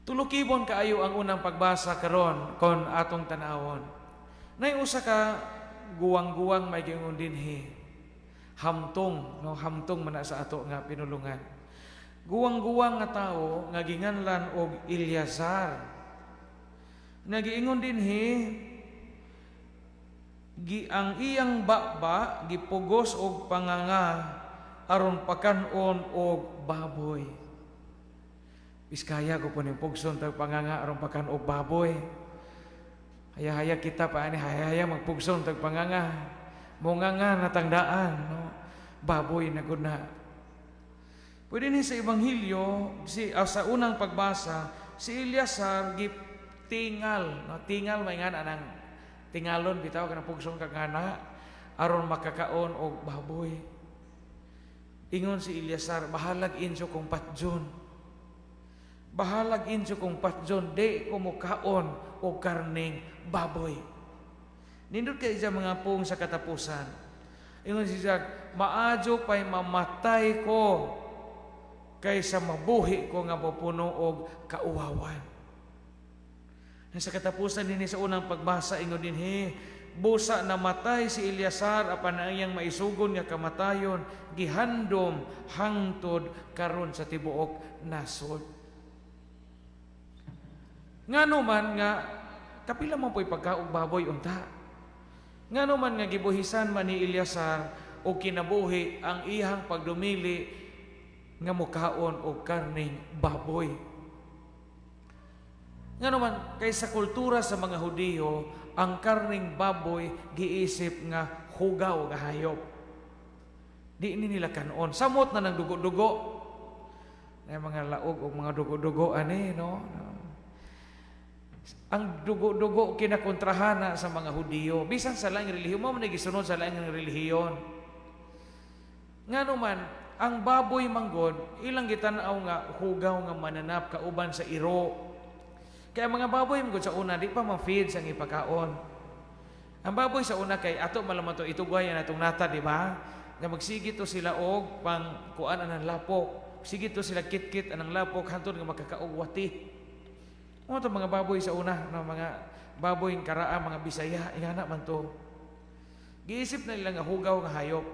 Tulukibon kaayo ang unang pagbasa karon kon atong tanawon. Nay usa ka guwang-guwang may giingon dinhi. Hamtong, no, hamtong man na sa ato nga pinulungan. Guwang-guwang nga tawo nga ginganlan og Eleazar. Nagiingon dinhi gi ang iyang baba gipugos og panganga aron pakanon og baboy. Biskaya ko po ning pugson tag panganga aron pakan og baboy. Haya-haya kita pa ani, haya-haya magpugson tag panganga. Monganga na tangdaan, no. Baboy na gud na. Pwede ni sa Ebanghelyo, sa unang pagbasa, si Eleazar gitingal, no? Tingal may nga anang tingalon bitaw kanang pugson kag ngana aron makakaon og baboy. Ingon si Eleazar, "Bahalag inyo kong patjon. Bahalag inyo kong patjon, di ko mukaon og karning baboy." Nindot kay siya, mga pung, sa katapusan. Ingon siya, "Maadyo pa'y mamatay ko kaysa mabuhi ko nga mopuno og kauwawan." Sa katapusan din sa unang pagbasa, ingon dinhi, busa namatay si Eleazar apan ang iyang maisugon nga kamatayon gihandom hangtod karon sa tibuok nasod. Ngano man nga kapila mo po'y pagkaog baboy unta? Ngano man nga gibuhisan man ni Eleazar og kinabuhi ang iyang pagdumili nga mukaon og karning baboy? Ngano man kay sa kultura sa mga Hudiyo, ang karning baboy giisip nga hugaw nga hayop. Di ni nila kanon. Samot na ng dugo-dugo. Na mga laog og mga dugo-dugo ani, no? Ang dugo-dugo kinakontrahana sa mga Hudiyo. Bisan sa laing relihiyon, mao man gisunod sa laing relihiyon. Ngano man, ang baboy manggod, ilang gitan-aw nga hugaw nga mananap kauban sa iro. Kaya mga baboy manggod sa una, di pa ma-feed sa ipakaon. Ang baboy sa una kay ato malaman to itugay ang atong nata, di ba? Nga magsige to sila og pang kuan anang lapok. Sige to sila kit-kit anang lapok hantod nga makakaog wati. Mo to mga baboy sa una, no, mga baboy karaa, mga Bisaya, ingana man to. Giisip na nila nga hugaw nga hayop.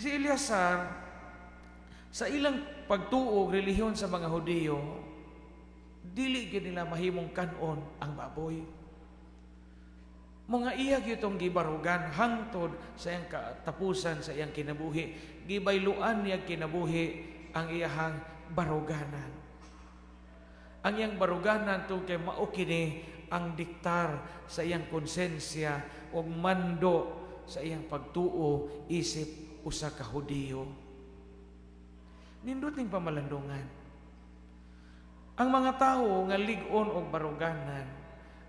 Si Eleazar, sa ilang pagtuo relihiyon sa mga Hudiyo, dili gyud nila mahimong kanon ang baboy. Mga iya gyud tong gibarugan hangtod sa iyang katapusan sa iyang kinabuhi. Gibayluan niya kinabuhi ang iyahang baruganan. Ang iyang baruganan tungod kay mao kini ang diktar sa iyang konsensya ug mando sa iyang pagtuo isip usa ka Hudiyo. Nindot ning pamalandungan. Ang mga tawo nga lig-on og baruganan,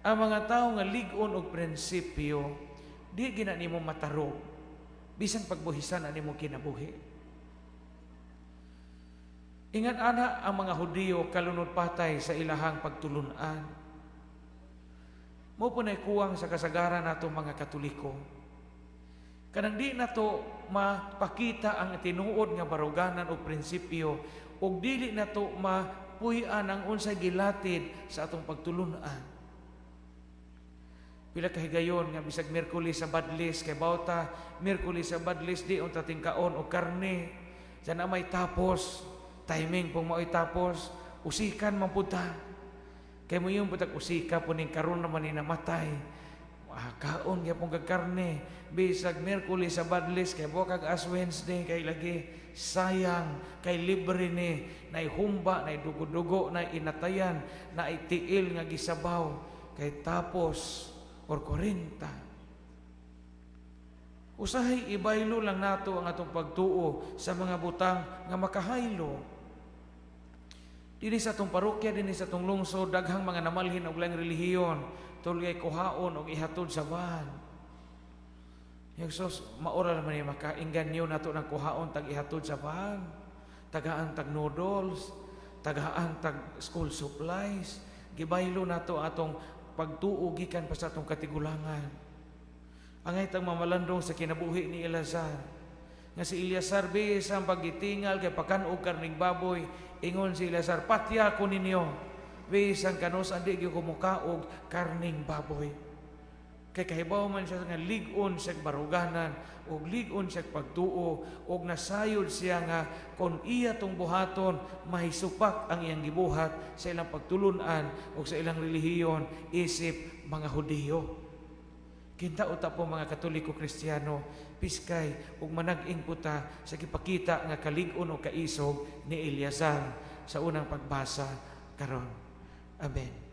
ang mga tawo nga lig-on og prinsipyo, di gina nimo matarog bisan pagbuhisan ani mo kinabuhi. Ingan ana ang mga Hudiyo kalunod patay sa ilahang pagtulunan. Mo po na'y kuwang sa kasagaran nato mga Katoliko. Kanang di nato mapakita ang tinuod nga baruganan o prinsipyo ug dili nato mapuy-an ang unsay gilatid sa atong pagtulunan. Pila kahigayon nga bisag Miyerkules sa Badlis, kay bawta Miyerkules sa Badlis di unta tingkaon og karne. Sana may tapos timing pong mao'y tapos usikan man pud ta. Kay mo yung putag usika po ning karon naman ni namatay. Ah, kaon gyapon kag karne bisag Miyerkules sa Badlis, kay bukag Ash Wednesday, kay lagi sayang kay libre ni, nay humba, nay dugo-dugo, nay inatayan, nay tiil nga gisabaw, kay tapos or 40. Usahay ibaylo lang nato ang atong pagtuo sa mga butang nga makahaylo. Dinhi sa atong parokya, dinhi sa atong lungsod, daghang mga namalhin og laing relihiyon, tulgay kuhaon og ihatod sa van. Jesus, maura naman ni makainganyo nato ng kuhaon tag ihatod sa van. Tagaan tag noodles, tagaan tag school supplies. Gibaylo nato atong pagtuo gikan pa sa atong katigulangan. Angay tang mamalandong sa kinabuhi ni Eleazar. Nga si Eleazar, bisan paggitingal kay pakan-og karning baboy, ingon si Eleazar, "Patya ko ninyo. Bisan kanus-a, di gyud ko mukaog karning baboy." Kay kahibaw man siya nga lig-on siya baruganan ug lig-on siya pagtuo ug nasayod siya nga kung iya tong buhaton, mahisupak ang iyang gibuhat sa ilang pagtulunan ug sa ilang relihiyon isip mga Hudiyo. Kinta uta po, mga Katoliko Kristiyano, piskay ug manag-ing puta sa gipakita nga kalig-on o kaisog ni Eleazar sa unang pagbasa karon. Amen.